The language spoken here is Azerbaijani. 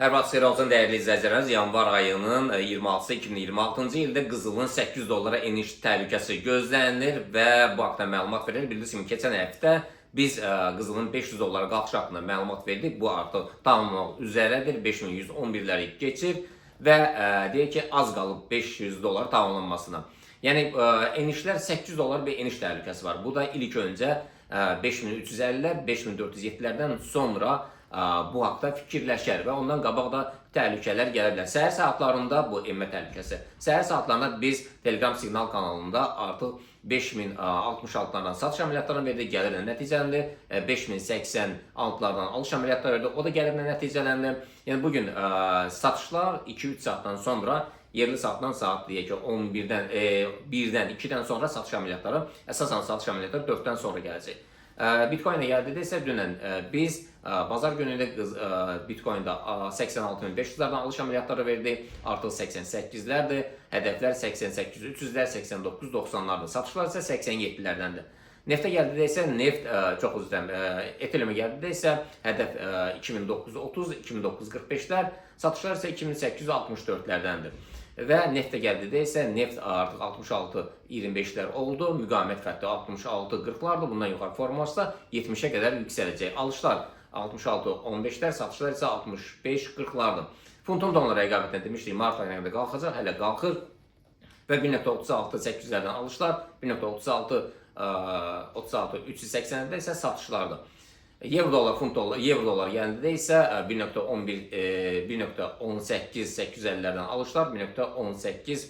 Hər vaxt xeyir olsun, dəyərli izləyicilərimiz. Yanvar ayının 26-sı 2026-cı ildə qızılın 800 dollara eniş təhlükəsi gözlənilir və bu haqda məlumat verilir. Bildiyiniz kimi keçən həftə biz qızılın 500 dollara qalxışı haqqında məlumat verdik. Bu artıq tamamlamaq üzrədir. 5111-ləri keçir və deyək ki, az qalıb 500 dollar tamamlanmasına. Yəni enişlər 800 dollar bir eniş təhlükəsi var. Bu da ilk öncə 5350-lər, 5407-lərdən sonra bu haqda fikirləşər və ondan qabaq da təhlükələr gələ bilər. Səhər saatlarında bu enmə təhlükəsi. Səhər saatlarında biz Telegram siqnal kanalında artıq 5066-lardan satış əməliyyatlarını verdik, gəlirlə nəticələndi. 5086-lardan alış əməliyyatları verdi, o da gəlirlə nəticələndi. Yəni bu gün satışlar 2-3 saatdan sonra yerli saatdan saat deyək ki 11-dən, 1-dən 2-dən sonra satış əməliyyatları, əsasən satış əməliyyatları 4-dən sonra gələcək. Bitcoin-ə gəldikdə isə dünən biz bazar günündə Bitcoin-da 86.500-lərdən alış əməliyyatları verdik. Artıq 88-lərdir. Hədəflər 88.300-lər, 89.90-lardır. Satışlar isə 87-lərdəndir. Neftə gəldikdə isə neft, çox üzr istəyirəm, Ethereum-ə gəldikdə isə hədəf 2930, 2945-lər, satışlar isə 2864-lərdəndir. Və neftə gəldikdə isə neft artıq 66.25-lər oldu. Müqavimət xətti 66.40-lardır. Bundan yuxarı formalaşsa 70-ə qədər yüksələcək. Alışlar 66.15-lər, satışlar isə 65.40-lardır. Funtun dollar rəqabətində demişdik, mart ayına qədər qalxacaq, hələ qalxır və 1.36 800-lərdən alışlar, 1.36 36 380-də isə satışlardır. Euro dollar, funt dollar, euro dollar gəldikdə isə 1.11, 1.18 850-lərdən alışlar, 1.18